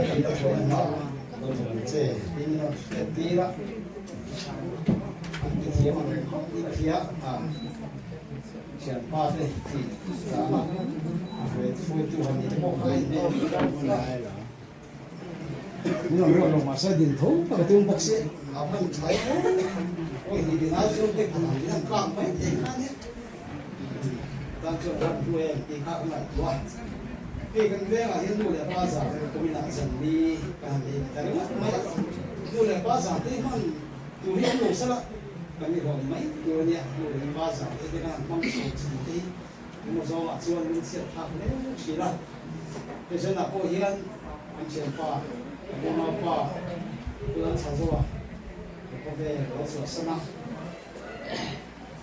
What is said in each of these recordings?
Kan la hruai hma lo hmu che tin rawn hriat tir a, an ti thiam ang reng khawp in a hria a, thianpa te tih zana a hruai hruaitu han ni te pawh kha a inhmeh viau a. Min rawn ruat lo mahse din tho tak a tum bawk si. A hman thlai fo awi ni din ai chuan te khat ang in an tlak mai thei kha nia. Tan chuan ram hnu em tih kha ka ngaihtuah a. Hei kan vengah hian nu leh pa zan kuminah zan ni ka han nei ta ringawt mai a. Nu leh pa zan te hi hman tur hi an lo sal a, kan ni hlawh ni mai tur a nia. Nu leh pa zan te te kan han hmang chho chin te hi emaw zawngah chuan min chhiat thlak hle thin a. Hei pawh hian kan thianpa, ka unaupa Pu Lalchhazoa he khawvel lo chhuahsan a.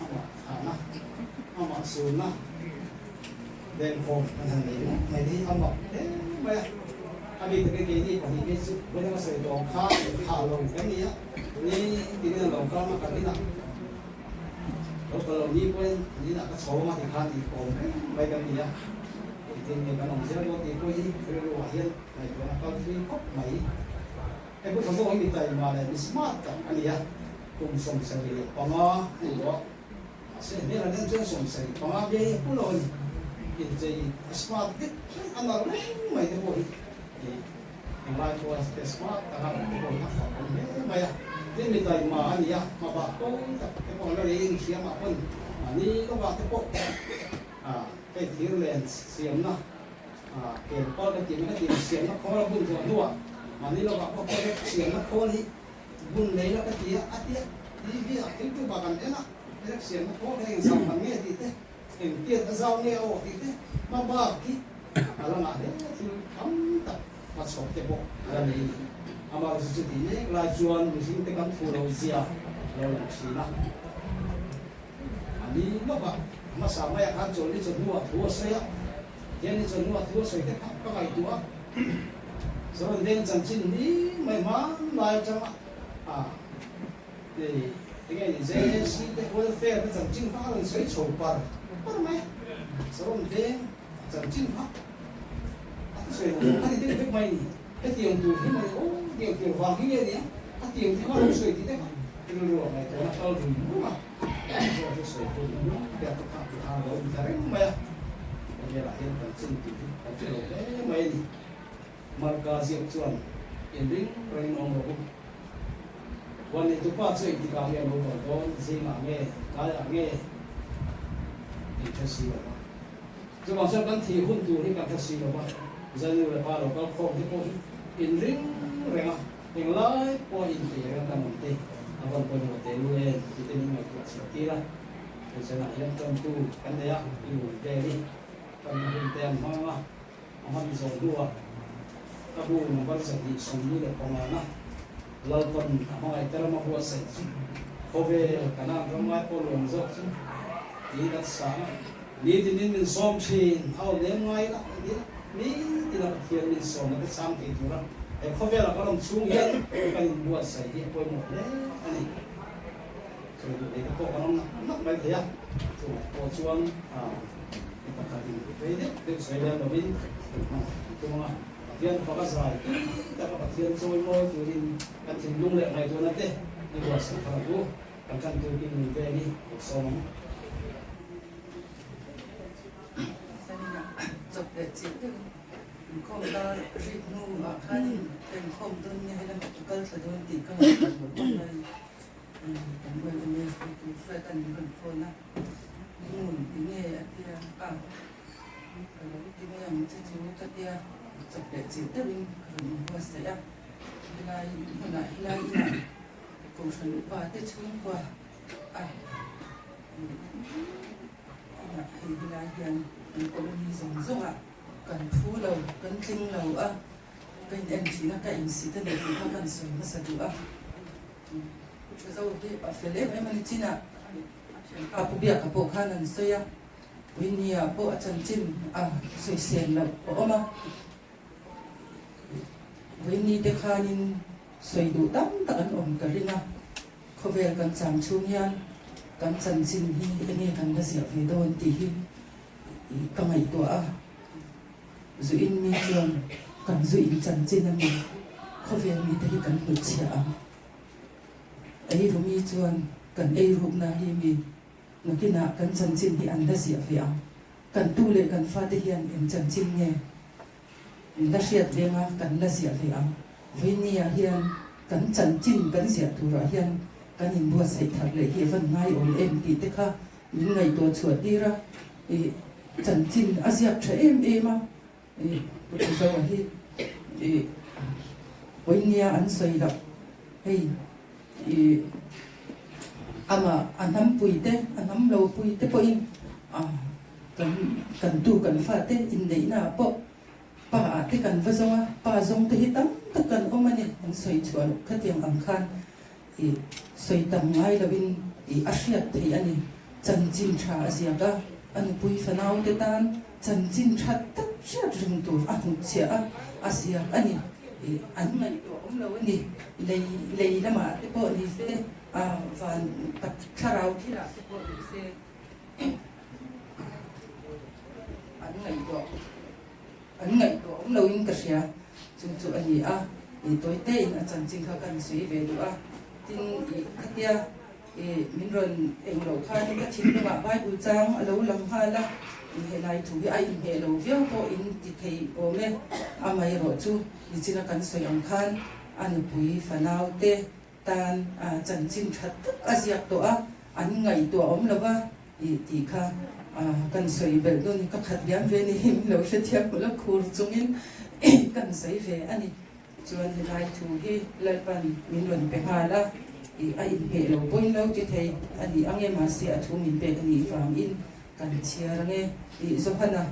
Amah thahna, amah sunna lengkhawm kan han nei ngawt mai hi a mak hle mai a. A bik takin keini pahnih phei chu vawiin a sawi tawng kha thah lo kan ni a, ni tinin a lo kal a kan inah lo kal lo ni pawhin an inah ka chho ang a tikhan inkawm reng mai kan ni a. Engtin nge kan awm zel dawn tih pawh hi rilruah hian ngaihtuahna kal thui khawp mai. Hei pu Thazaw hi mi taima leh mi smart tak a ni a, kum 75 a ni tawh a, mahse hmel an en chuan 75 biai hi a pu lo a ni. Inchei a smart vek reng a nalh reng mai te pawh hi englai pawha te smart taka awm te pawh hi a fak awm hle mai a. Tin mi taima a ni a, hmabah ko tak te pawh an la rei inhriam ah pawn mahni lawkah te pawh hei thir len siamna Kel pal ka tih mai ka tih siamna khawl a bun zawh hnuah mahni lovah pawh project siamna khawl hi bun nei la ka ti a, a tia TV ah YouTube ah kan en a project siamna khawl kha eng zau man nge tih te eng tiat a zau nge a awh tih te hma bak hi a la ngah hle thil tam tak hmachhawp te pawh a la nei a ni. Amaherawhchu chu tih mek lai chuan mihring te kan thu lo zia a lo lang thin a. A ni lovah hmasa maiah khan chawlhni chawhnuah thu a sawi a. Hian i chawhnuah thu a sawi te kha ka ngaihtuah a, Zorawn veng chanchin ni mai hman lai atanga a hei enge ni JAC te welfare te chanchin kha a rawn sawi chho par par mai a, Zorawn veng chanchin kha a thusawi lo zawng kha ni deuh vek mai a ni, hetiang tur hi mawni aw tiang tur vang hi nge nia a tiang te kha a rawn sawi tih te kha rilru ah ngaihtuahna kal rum rum a. Zawk hi sawi tur ni mai te a kha ti khan a lo in ta reng mai a, khawvelah hian kan chin tih hi kan hre lo hle mai a ni. Marka ziak chuan inring rengin awm rawh u. Huan neitupa chu engtikah nge a lo kal dawn, zingah nge, tlaiah nge in hre si lo va. Chuvang chuan kan thih hun tur hi kan hre si lo va, Zainu leh pa lo kal khawm te pawh hi inring reng a. Englai pawh inpeih reng kan awm te a vawn pawimawh teh lu em tih te min ngaihtuah chhuah tir a, hei zanah hian tawngtu kan nei a, i ngun vel hi kan hun te an hmang a, a hman zawh hnuah ka bu number 245 na Lalpan a hmangaih te ram a buatsaih chu khawvel kan an ram ngai pawh luang zawk chu tiin kan sang a, nitinin min sawm thin a aw nem ngai la a ti a, nitina Pathian min sawmna te chang thei tura He khawvela kan awm chhung hian kan inbuatsaih hi a pawimawh hle a ni. Sawi duh nei te pawh kan awm nak nak mai thei a, chungah pawh chuan mi pakhatin rei deuh deuh sawi lem lovin kan hman an tum ang a. Pathian fak a zai tui taka Pathian chawi mawi turin kan thinlung leh ngaihtuahna te i buatsaih thar ang u. Kan tan tur kin min vel hi lo sawm ang. Chawp leh chilh deuhin. Inkhawm dar rik hnu ah khanin ka inkhawm dawn nge helam ah ka kal thla dawn tih ka ngaihtuah mawlh mawlh mai. Kan YMA hruaitu Fred a min rawn phone a, Ngun enge a tia a, ka lo ti mai ang che chu ka tia chawp leh chilh deuhin ka rawn inbuatsaih a, helai hmunah helai inah Kohhran upa te chhungkua a inah hei helai hian kan colony zawng zawng ah Kan phu lo, kan tling lo a, ka in en thin a, ka insit a ni tih kha kan sawi hmasa duh a. Pu Thazo hi a fel em em a ni chin a, a Pu Biaka pawh khan an sawi a, Winnie-a pawh a chanchin a sawisel loh a awm a. Winnie te khanin sawi duh tam tak an awm ka ring a, khawvel kan cham chhung hian kan chanchin hi enge kan la ziah ve dawn tih hi Ka ngaihtuah a, Zuin mi chuan Kan zu in chanchin a mi khawvel mite hi kan hnutchhiah ang. Ei rumi chuan kan ei rukna hi mi nakinah kan chanchin hi an la ziah ve ang. Kan tu leh kan fate hian eng chanchin nge min la hriat venga kan la ziah ve ang. Vawinia hian kan chanchin kan ziah turah hian kan inbuatsaih thar leh hi a van ngaiawm em tih te kha min ngaihtuah chhuah tir a, ih chanchin a ziak tha em em a. Pu Thuzoa hi ih Vawinia an sawi loh hei ih amah a hnampui te a hnam lo pui te pawhin ah kan kan tu kan fate inneihna ah pawh pa ah te kan va zawng a pa zawng te hi tam tak kan awm a ni an sawi chhuah loh khatiang ang khan ih sawi tam ngai loin ih a hriat theih a ni chanchin tha a ziak a a nupui fanau te tan Chanchin tha tak hriat reng tur a hnutchhiah a, a ziak a ni. Ih, an ngaihtuah awm lo a ni. Lei, lei lamah te pawh ni se, a van tak thlarau thilah te pawh ni se, an ngaihtuah, an ngaihtuah awm loin ka hria. Chu chu a ni a, ih, tawi tein a chanchin kha ka han sawi ve duh a. Tin, ih, khatia. I min rawn eng loh khan ka thinlungah Bible chang a lo lang nghal a, helai thu hi a inhmeh lo viau pawh in ti thei awm e. Amaherawh chu nichina kan sawi ang khan a nupui fanau te tan chanchin tha tak a ziak tawh a, an ngaihtuah awm lo va i tih kha kan sawi belh dawn i ka khat liam ve ni min lo hrethiam hmul a khur chungin kan sawi ve a ni. Chuan helai thu hi Lalpan min rawn pe nghal a, ih a inhmeh lo pawhin lo ti thei a ni ang e, mahse a thu min pek a nih vangin kan chhiar ang e. Ih Johana,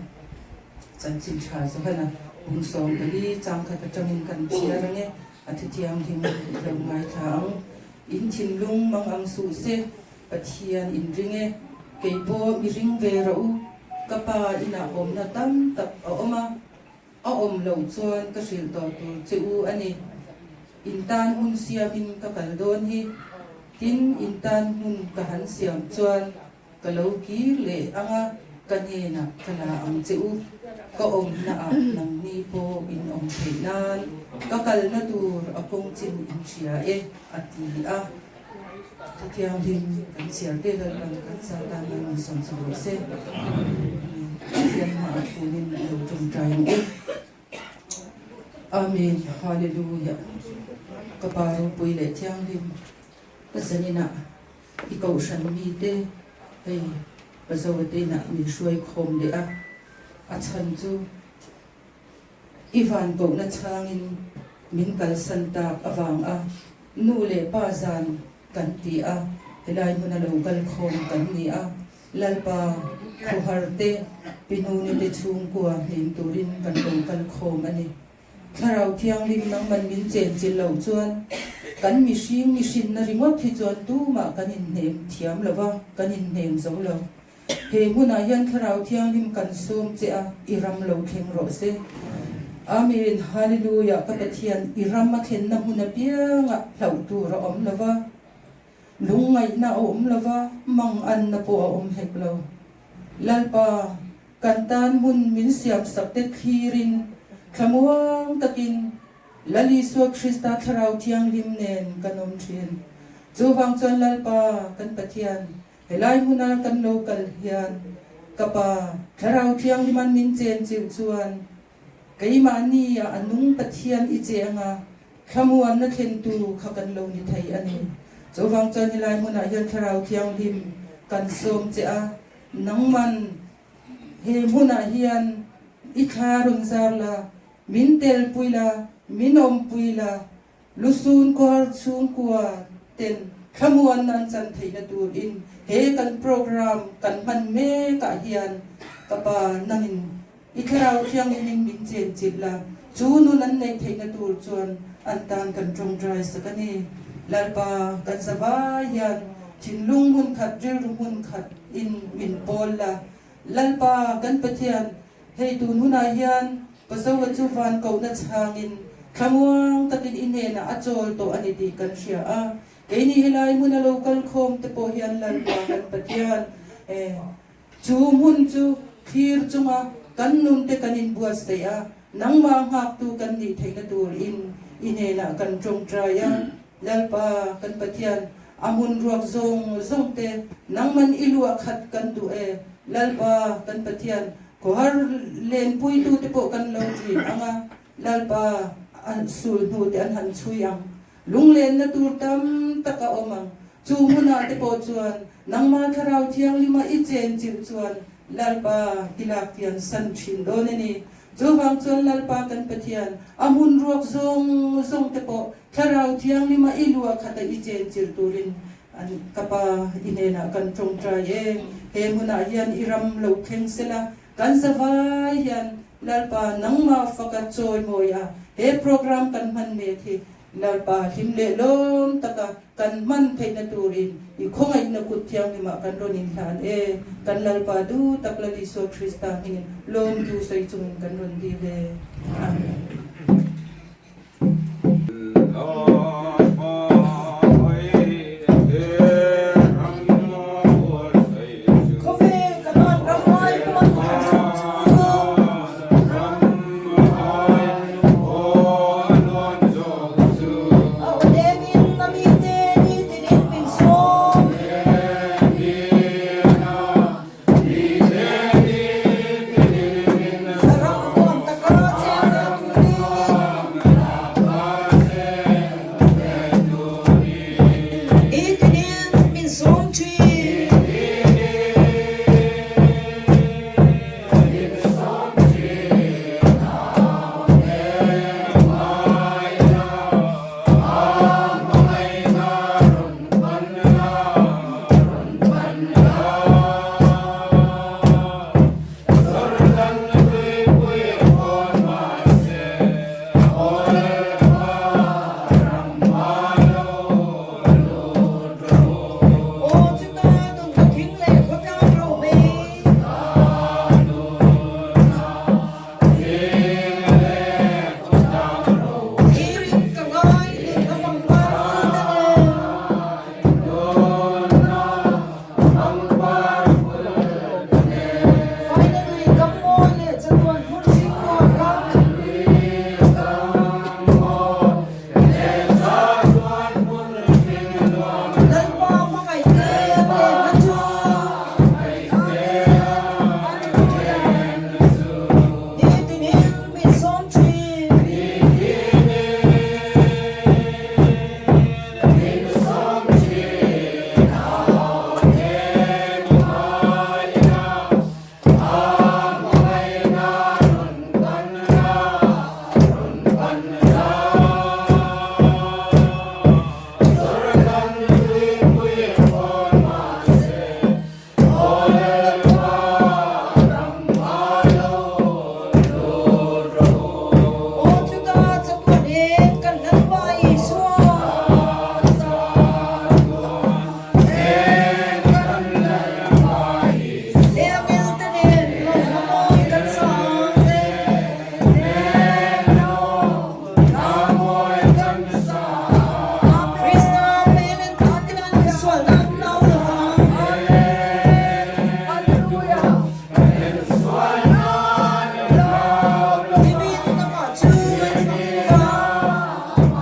chanchin tha Johana kum 14 changkhat atangin kan chhiar ang e, a thu thianghlim lo ngaithla ang. In thinlung mang ang suh se, Pathian in ring e, kei pawh mi ring ve rawh u, ka pa inah awmna tam tak a awm a, A awm loh chuan ka hrilh tawh tur che u a ni. In tan hmun siamin ka kal dawn hi. Tin, in tan hmun ka han siam chuan ka lo kir leh ang a, ka hnenah ka la ang che u. Ka awmnaah nangni pawh in awm theih nan ka kalna tur a kawng chin in hria e, a ti a. Thu thianghlim kan chhiar te Lalpan kan zar tan nan min sawm chho rawh se. Pathian hmaah tunin i lo tawngtai ang u. Amen. Hallelujah. Ka Pa ropui leh thianghlim ka zaninah i kohhran mite hei Pazoa te inah min hruai khawm leh a, a chhan chu I van kohna chhangin min kalsan tak avang a nu leh pa zan kan ti a, helai hmuna lo kal khawm kan ni a, Lalpa khuhar te, pi nuni te chhungkua hnem turin kan lo kal khawm a ni. Thlarau Thianghlim nangman min chenchilh loh chuan kan mihring mihrinna ringawt hi chuan tumah kan inhnem thiam lo va, kan inhnem zo lo. He hmunah hian Thlarau Thianghlim kan sawm che a, i ram lo thleng rawh se. Amen. Hallelujah Ka Pathian, i ram a thlenna hmun apiangah hlauh tur a awm lo va, lungngaihna a awm lo va, manganna pawh a awm hek lo. Lalpa, kan tan hmun min siamsak te thlirin thlamuang takin Lal Isua Krista Thlarau Thianghlim nen kan awm thin. Chuvang chuan Lalpa, kan Pathian, Helai hmuna kan lo kal hian ka pa Thlarau Thianghliman min chen chilh chuan keimahni ah a nung Pathian i che anga thlamuanna thlentu kha kan lo ni thei a ni. Chuvang chuan helai hmunah hian Thlarau Thianghlim kan sawm che a, nangman he hmunah hian i thla rawn zar la, min telpui la, min awmpui la, Lusun kawr chhungkua ten thlamuanna an chan theihna turin he kan program kan hman mekah hian ka pa nangin i thlarau thianghlimin min chenchilh la, chu nun an neih theihna tur chuan an tan kan tawngtai sak a ni. Lalpa kan zavai hian thinlung hmun khat rilru hmun khat in min pawl la, Lalpa kan Pathian hei tun hunah hian Pazoa chu van kohna chhangin thlamuang takin i hnenah a chawl tawh a ni tih kan hria a. Keini helai hmuna lo kal khawm te pawh hian Lalpa kan Pathian e, chu hmun chu thlir chunga kan nun te kan inbuatsaih a. Nangmah nghaktu kan nih theihna tur in i hnenah kan tawngtai a, Lalpa kan Pathian, a hmun ruak zawng zawng te nangman i luah khat kan duh e, Lalpa kan Pathian, khawhar lenpuitu te pawh kan lo ṭin ang a, Lalpa a sul hnu te an han chhui ang, lunglenna tur tam tak a awm ang, chu hmunah te pawh chuan nangmah Thlarau Thianghlima i chen chilh chuan Lalpa i lak tian san ṭhin dawn a ni. Chuvang chuan Lalpa kan Pathian, a hmun ruak zawng zawng te pawh Thlarau Thianghlima i luah khata i chen chilh turin an ka Pa i hnenah kan tawngtai e. He hmunah hian i ram lo thleng sela, kan zavai hian Lalpa nangmah faka chawimawi a he program kan hman mek hi Lalpa hlim leh lawm taka kan hman theihna turin i khawngaihna kut thianghlimah kan rawn inhlan e. Kan Lalpa duh tak Lal Isua Krista hmingin lawmtu sawi chungin kan rawn dil e. Amen. Khawvel Kanan ram ai hman kan chhung chu. A aw lemin a mite nitinin min sawm. A ram huam taka cheng ve turin. Nitinin min sawm thin. Aw chuta nunna thing leh khawtlang ro mai. Thirin ka ngai leh a pangpar ful te nen. Finally kam mawi leh chatuan hmun hring nuam ram. Lalpa hmangaih te lehna chu. Nitinin min sawm thin. Aw chuta chatuan eng kan Lalpa Isua. Engel te nen lawmna mawi kan sa ang e. Krista hmel en ta te nan sual nan lo lo vang. Nimin amah chu an fak lo vang.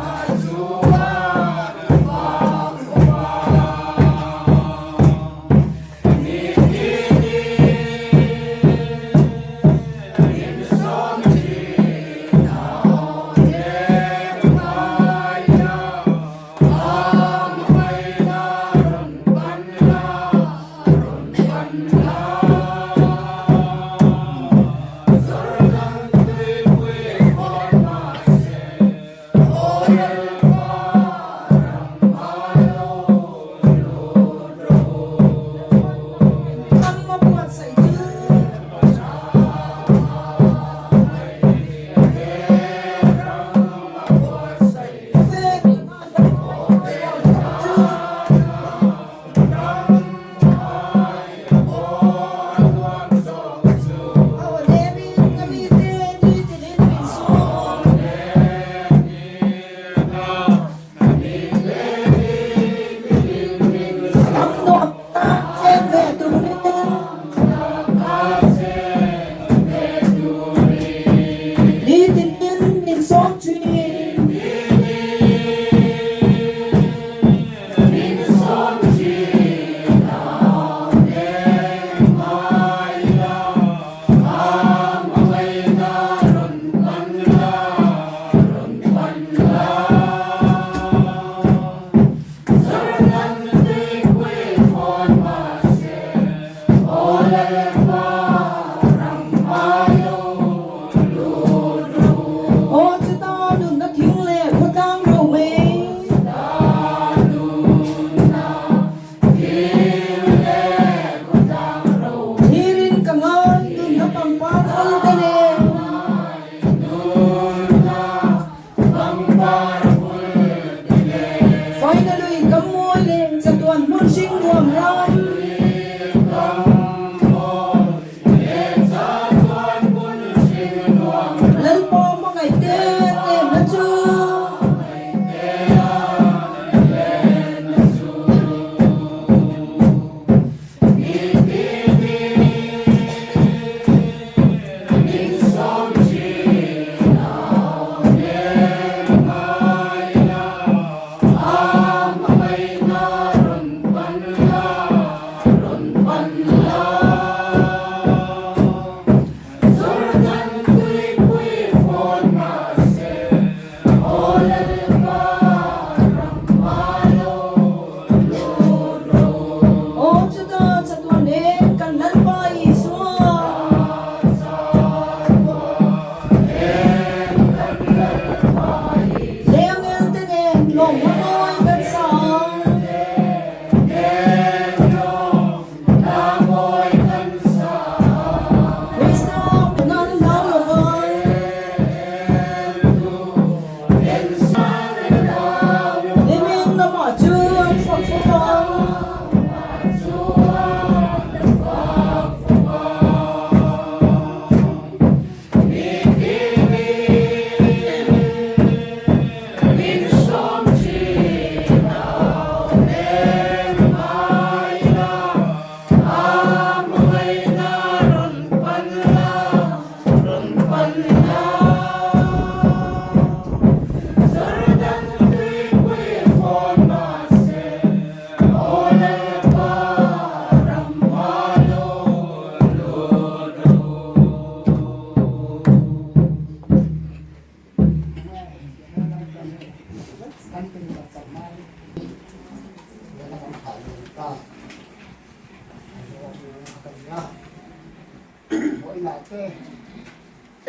te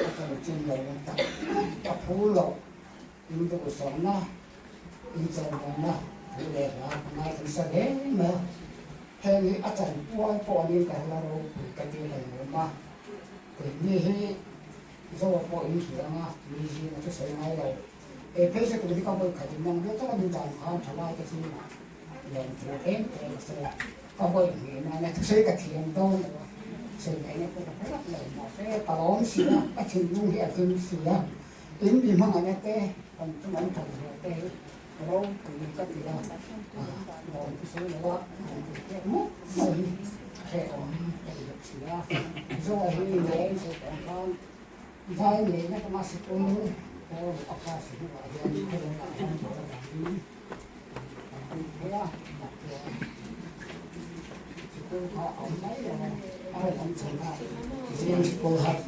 a chanchin lo tak tak a phu loh in duhsakna in chawimawnna thu leh hla ka ngaithla nasa hle mai a. Heng hi a chanpual pawh niin ka hla ropui ka ti lo awm a, keini hi Zoa pawh in hria anga mi zinga chu sawi ngai lo. He phei se tur hi ka vawi khat in mang viau tak a ni dan khan thalai te chungah lawm thu tlem tlem a sawi a, ka vawi hnih nana thusawi ka thiam dawn lo a, sawi ngaihna pawh ka hre vak lo mahse ka lawm si a, ka thinlung hi a hlim si a, in mi hmangaihna te kan chung an that zia te hi ropui ka ti a, lawm thusawi lo a han ti tep mawp mai hi hrehawm ka ti bawk si a, Zoa hi leng sawi tawh ang khan Vai neihna kawngah sikul pawl a pass hnuah hian khawlawngah hian bawr avangin kan lut phei a, chuan sikul kha a awm mai lo a, a rawn awm chhan a, zing sikul hat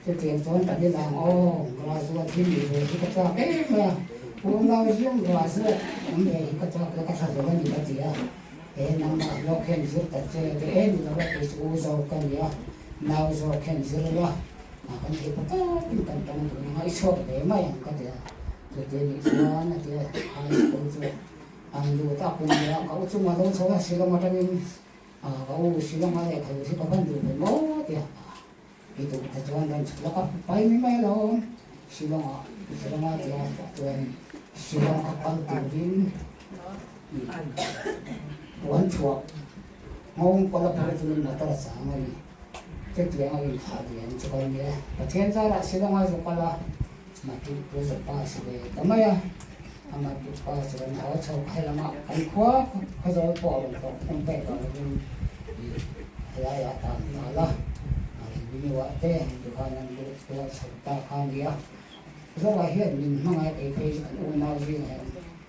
Chutiang chuan kan inang aw, graduate hi nih ve hi ka chak em mai a, unau ziang graduate awm ve hi ka chak la ka tha zel a ni ka ti a, he nangmah hlawk hian zir ta che te em lo a kei chu u zawk ka ni a, nau zawk hian zir la kan theih pa tawkin kan tawng dun anga i chhuak ve mai ang ka ti a, chuti nih chuan a ti a, high school chu an lut a kum leh a ka u chungah lo chho a Shillong atangin ka u Shillong a lehkha duh hi ka van duh ve maw ti a, i duh te chuan rawn chhuk lawk a pai mai mai alawm Shillong ah Shillong a tia chuan Shillong a kal turin puan chhuah nghawng kawla phur chungin motor a chang a ni. Chutiang a inthlah lian chu kan ni e. Pathian zarah Shillong a zu kal a, Matric pu zu pass ve ta mai a. A matric pass rawn haw chho kha lamah kan khua Khawzawl pawh a rawn tlawh phung pek a lovin i helaiah tan nghal a. Revenue ah te tikhan an luh kual chho ta kha a ni a. Zoah hian min hmangaih ei phei chu kan unau zingah hian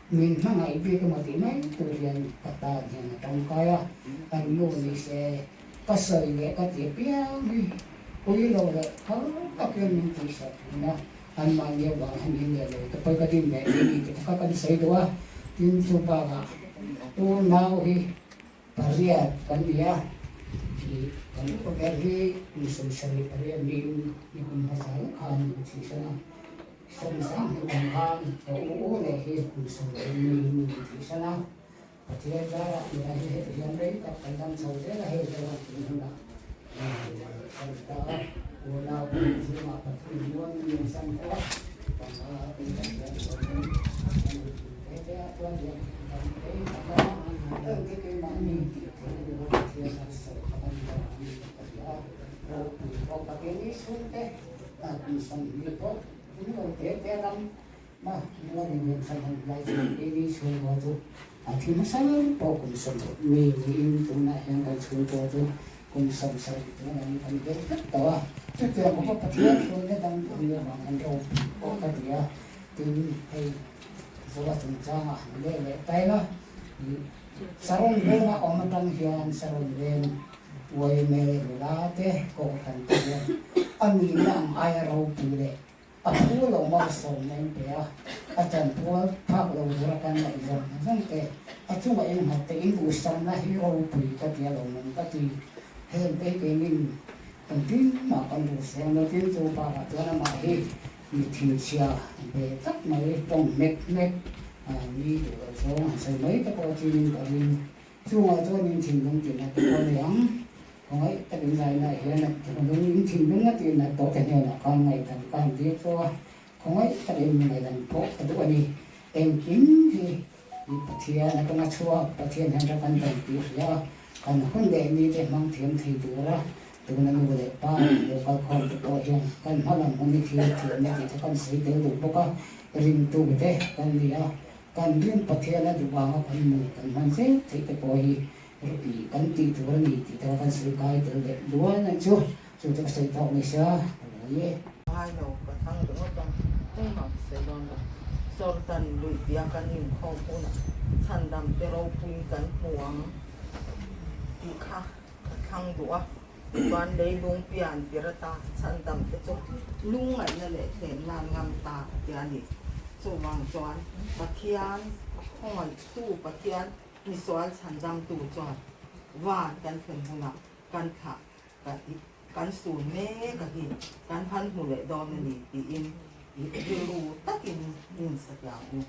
Min hmangaih bik emaw tih mai tur hian ka tan hian a tangkai a, kan nu ni se ka sawi leh ka ti apiang hi pui lo leh phal tak hian min tihsak thin a, anmahni avang hian min leh lo te pawi ka din leh ni ni ti taka kan sawi duh a, tin chu bakah u nau hi pariat kan ni a, ih kan upa ber hi kum 78 niin ni kum hmasa lawk khan min chhihsan a. Sawmsang hnu ang khan ka u u leh hi kum 70 mi min tihsan a, Pathian zarah nula hi heti hian rei tak kan dam chho zel a, hei zawng tun hunah leh san ta a, unau pahnih zingah pathum nuam min rawn san tawh a, panga tih kan hian chuanin kan in tih te te ah chuan hian dam rei tak a, heng khi keimahni tih theih a ni lo, Pathian an sawi kha kan lo ang tih ka hria a, ropui pawh ka ti ni chhungte. Kum 20 pawh in lo te te ram ma nula rin lian san han lai chuan keini chhungkaw chu a thi hmasa pawh kum 60 mi niin tunah hian kan chhungkaw chu kum 70 chuan an kan vel vek tawh a. Chutiang bawka Pathian hruaina dang an nih avang hian ropui pawh ka ti a, tin hei Zoa chungchangah han leh leh ta ila Saron venga awm atang hian Saron veng Uaimel nula te kohhran te hian a nihna ang aia ropui leh a phu lo malsawmna in pe a, a chanpual phak lo tura kan ngaih zawng zawng te, a chunga innghat te in duhsamna hi ropui ka ti a lo awm ka ti. Heng te hi keinin engtin mah kan duh seng lo tin chu bakah chuan amah hi mi thinchhia ve tak mai tawng hmek hmek mi duh loh zawng han sawi mai te pawh chinin ka ring. Chungah chuan in thinlung tihna te pawh nei ang. Khawngaih takin zainah hian a thinlung in thinlung a tihna tawh te hnenah khan ngaihdam ka han tir chu a, khawngaih takin mi ngaihdam pawh ka duh a ni. Engkim hi i Pathian atanga chhuak Pathian hian ram kan dam tih hria a, kan hun leh ni te hmang thiam thei tura tuna nu leh pa lo kal khawm te pawh hian kan hma lam hun hi thil thiamna tih te kan sawi tel duh bawk a, ringtu te kan ni a. Kan rin Pathian a duh vanga kan nun kan hman zel theih te pawh hi i kan tih tur a ni tih te kha kan sawi kai tel leh dual ang chu, chu chu ka sawi tawk ni sia ka lo ni e. Ngai lo, ka thang ringawt a, tumah ka sawi dawn lo. Jordan lui tia kan inkhawm hunah chhandam te ropui kan hmu ang tih kha ka thlang duh a. Chuan leilung pian tir ata chhandam te chu lungngaihna leh thlenna an ngam ta a ti a ni. Chuvang chuan Pathian khawngaihtu Pathian misual chhandamtu chuan van kan thlen hunah kan thlah kan sun mek a hi kan han hmu leh dawn a ni tiin rilru takin min satliang u.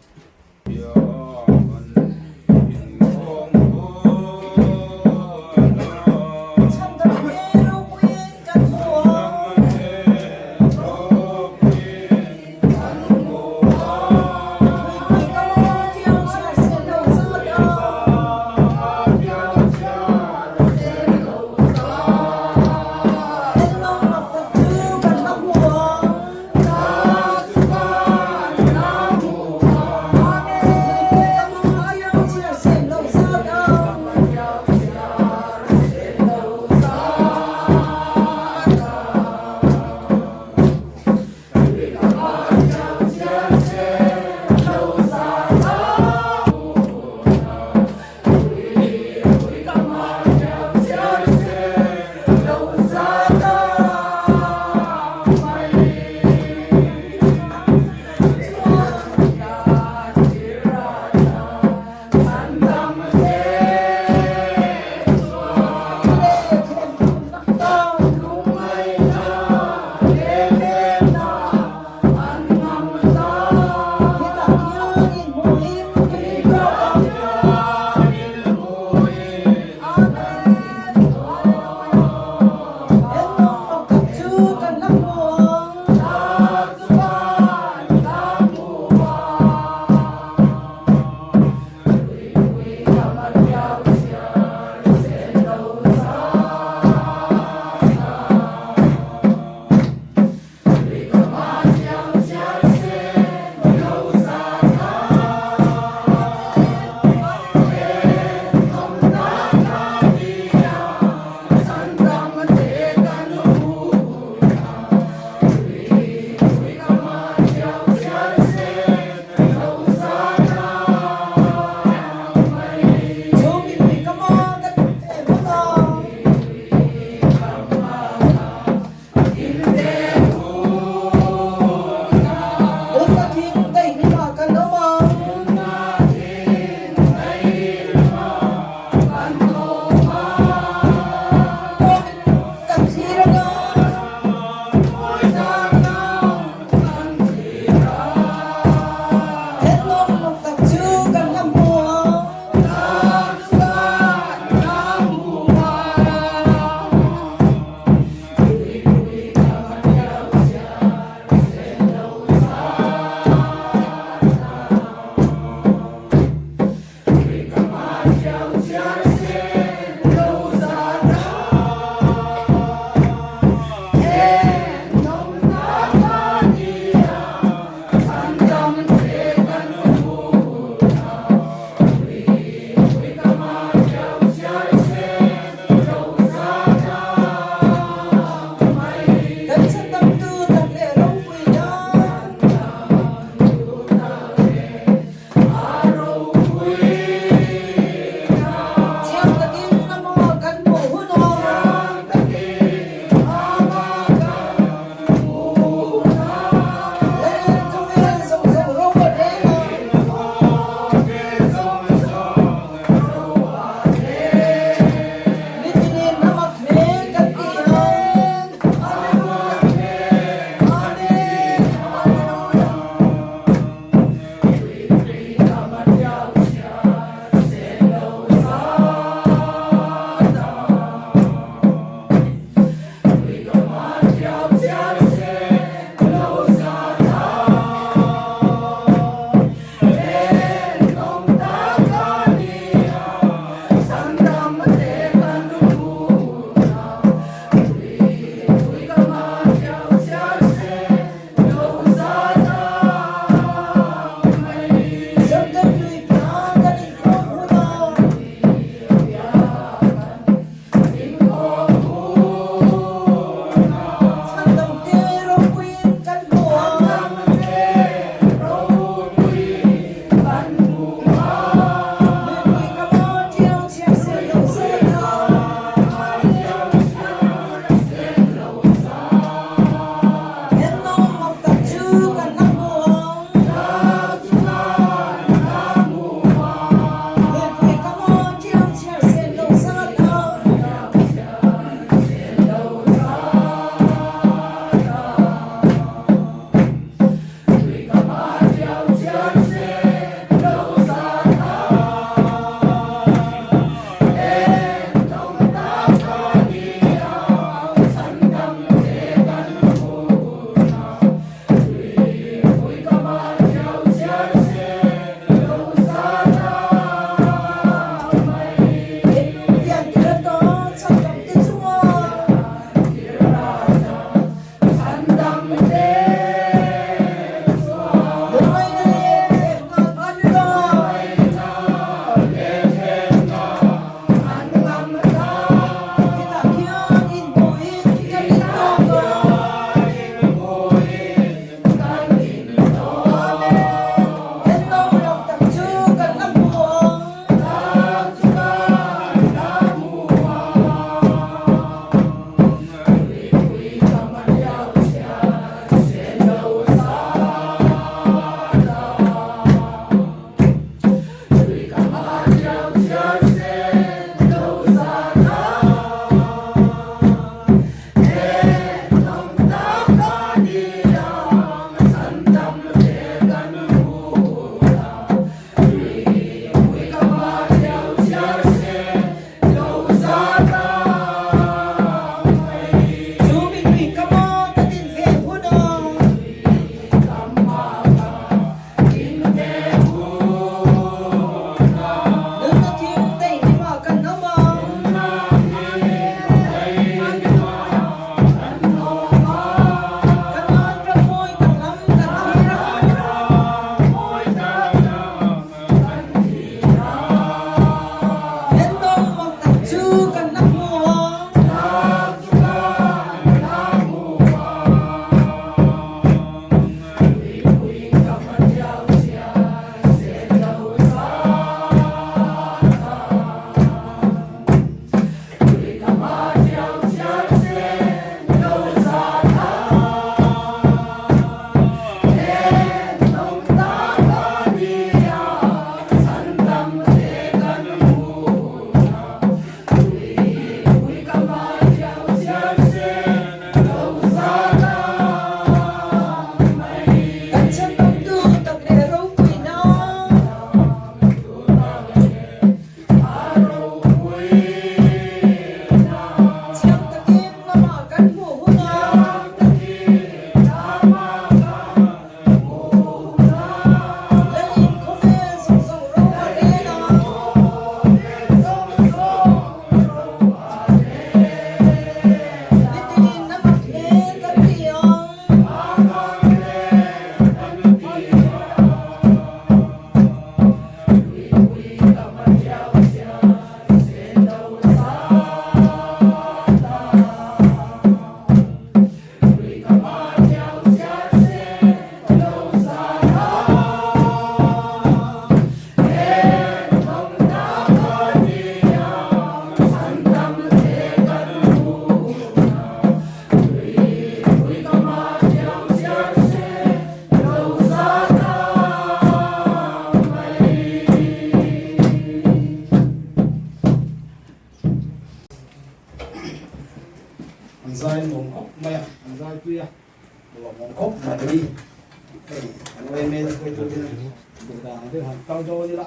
Duh dan ang deuh han kal dawn ila.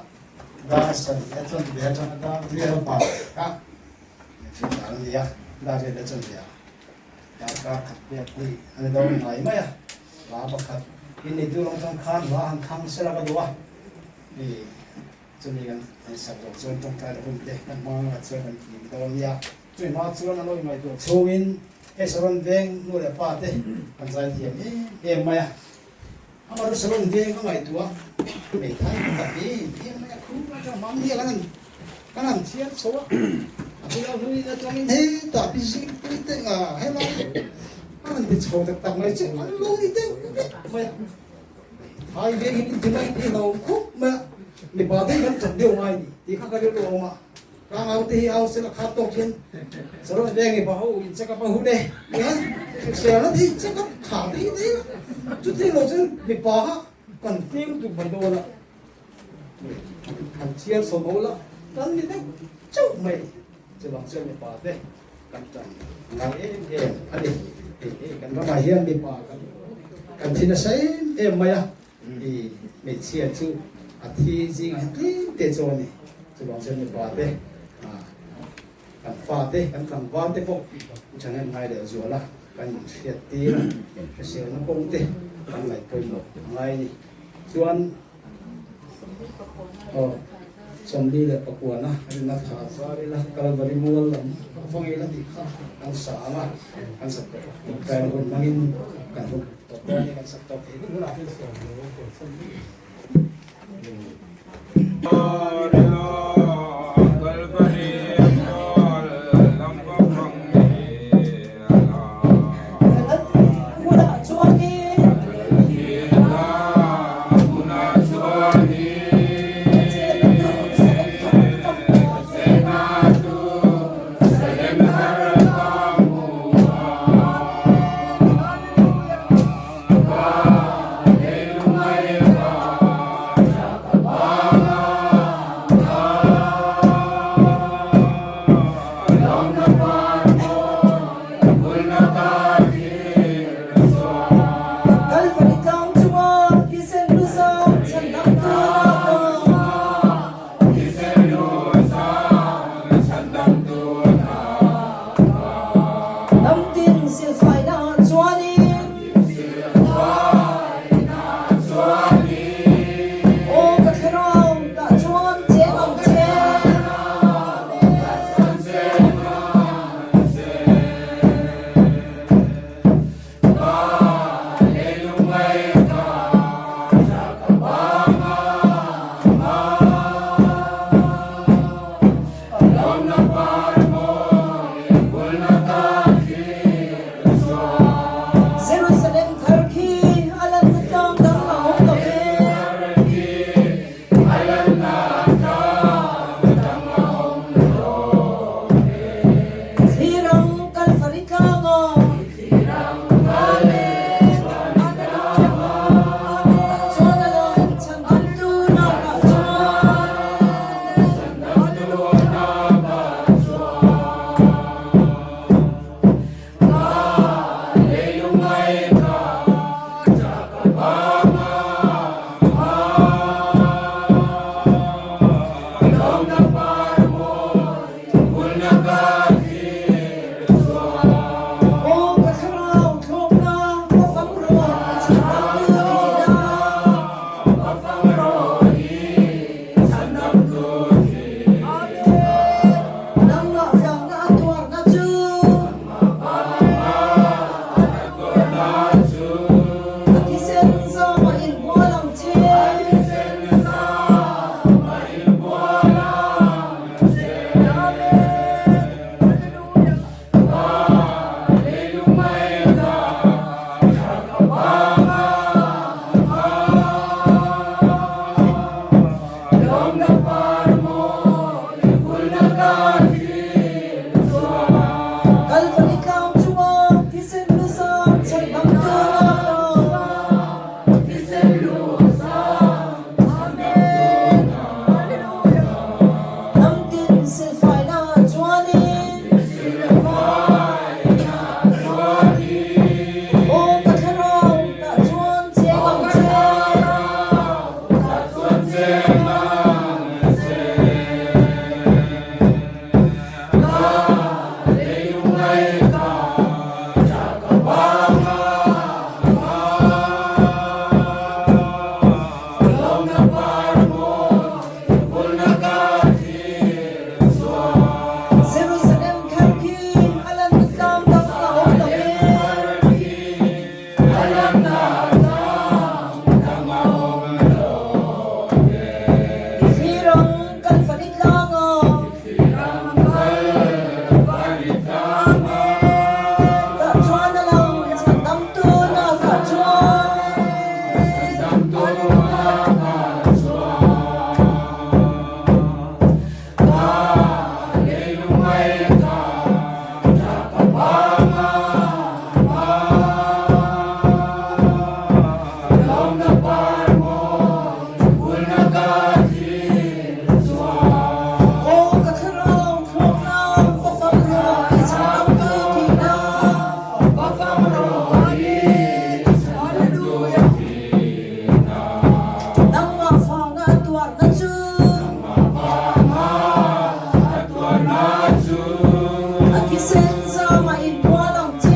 Dar sarih a chanve atanga dar rial bak kha thil dan a ni a, dar rial a chanve a darkar khat pek hi a ni dawn ngai mai a, hla pakhat inneitu lam atang khan hla han thlang sela ka duh a, hei chumi kan han sak zawh chuan tawngtai la hun te kan hmang anga chuan kan tih dawn nia, chumi hma chuan an lo inngaihtuah chhungin hei Saron veng nu leh pa te kan zai thiam em em mai a. Amah chu salon veng a ngaihtuah hmeithai tak em em mai a, khu atang hmang hi kan han kan han chhiar chho a, a bula hlui atangin hetah pi zingpui te nga helai a rawn ti chho tak tak mai chu an lo ni deuh vek mai a, hmeithai veng hi ti mai hi hlauhawm khawp mai a, mipa te hi kan that deuh ngai ni tih kha ka rilru a awm a. Ka ngau te hi au sela khat tawk hian Sarawh veng i baho in check up a hun e nia hrisel na te hi check up tha te hi nei la chuti lo chuan mipa kha kan fim tuk mai dawn a kan chhiar chho ho la kan ni deuh chauh mai chuvang chuan mipa te kan tan ngai em em a ni hei kan ramah hian mipa kan kan thi nasa em em mai a. I hmeichhia chu a thi zingah hian tlem te chu a ni. Chuvang chuan mipa te, kan fa te, kan tlangval te pawh thahnem ngai leh zual a, kan inhriat tir a, hriselna kawng te kan ngaih pawimawh a ngai a ni. Chuan aw 44 rinna tha zar ila Kalvari mual lam a va ngei la tih kha kan sa ang a, kan sa tawh tawngtaina hun hmangin kan hun tawp dawn hi kan sak tawp thei vek hunah. Kalvari tlang chunga thisen lu zam chhandamtu na Lamtin silfaina ah chuanin Aw ka thlarau tah chuan cheng ang che. Jerusalem thar khi a lanna tlang dang a awm lo ve. Thirang Kalvari tlanga. Chuan a lang chhandamtu nakah chuan. Aw ka thlarau thlawkna ka fang rawh a chhandamtu thihna. Nangmah vangna a tuarna chu. A thisen zam a inbual ang che. Kalvari tlang chunga thisen lu zam chhandamtu na Lamtin silfaina chuanin Aw ka thlarau tah chuan cheng ang che. tuarna chu. A thisen zama inbual ang che.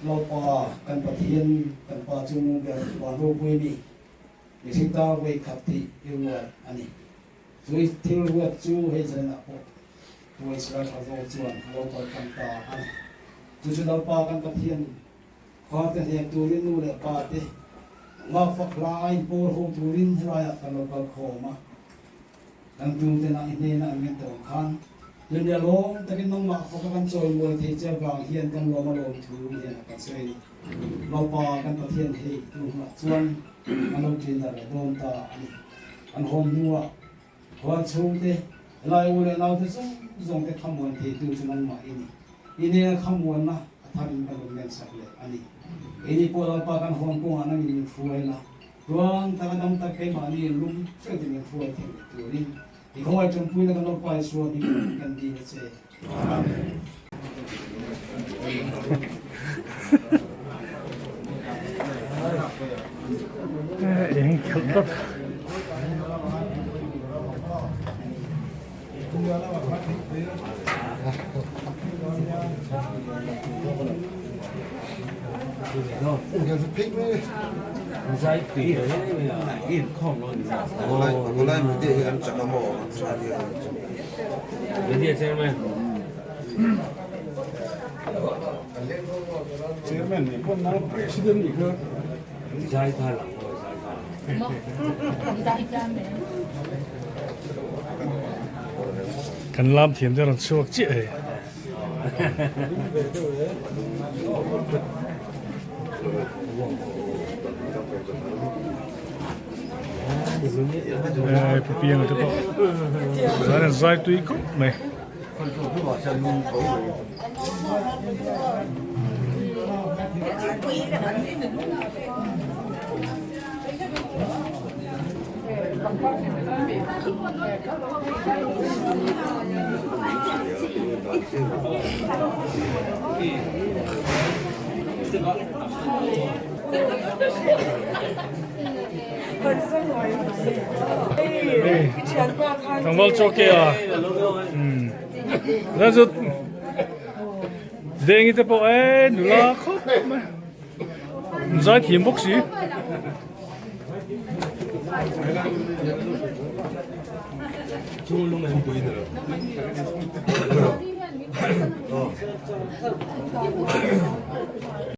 Lalpa kan Pathian kan Pa chu nung ber van ropui mi mihring tan vawi khat tih i ruat a ni. Chu i thil ruat chu hei zanah pawh vawi chhiar tha zawk chuan a lo kal tlang ta a ni. Chu chu Lalpa kan Pathian Khawte hnek turin nu leh pa te ngakfak hlai pawl ho turin helaiah kan lo kal khawm a, kan tute-na i hnena an ngen tawh ang khan dunia lawm takin nangmah faka kan chawimawi thei che avang hian kan lawm a lawm thu hnenah kan sawi a ni. Lalpa kan Pathian hei tu hunah chuan an lo ṭin darh leh dawn ta a ni. An hawn hnuah Khual chhungte, helai u leh naute zawng zawngte khamuan theitu chu nangmah i ni. I nena khamuanna a tharin ka rawn lensak leh a ni. Keini pawh Lalpa kan hawn kawngah nangin min hruai la, tluang taka dam tak keimahni in lum hriatin min hruai thei leh turin i khawngaih ṭanpuina kan Lalpa Isua hmingin kan dil a che. Amen. Eng khelh tlat. Kan lam thiam te rawn chhuak chiah hei. Pu Pianga te pawh zan an zai tui khawp mai. Tlangval chaw ke a na chu dengi te pawh e nula khawp mai zai thiam bawk si.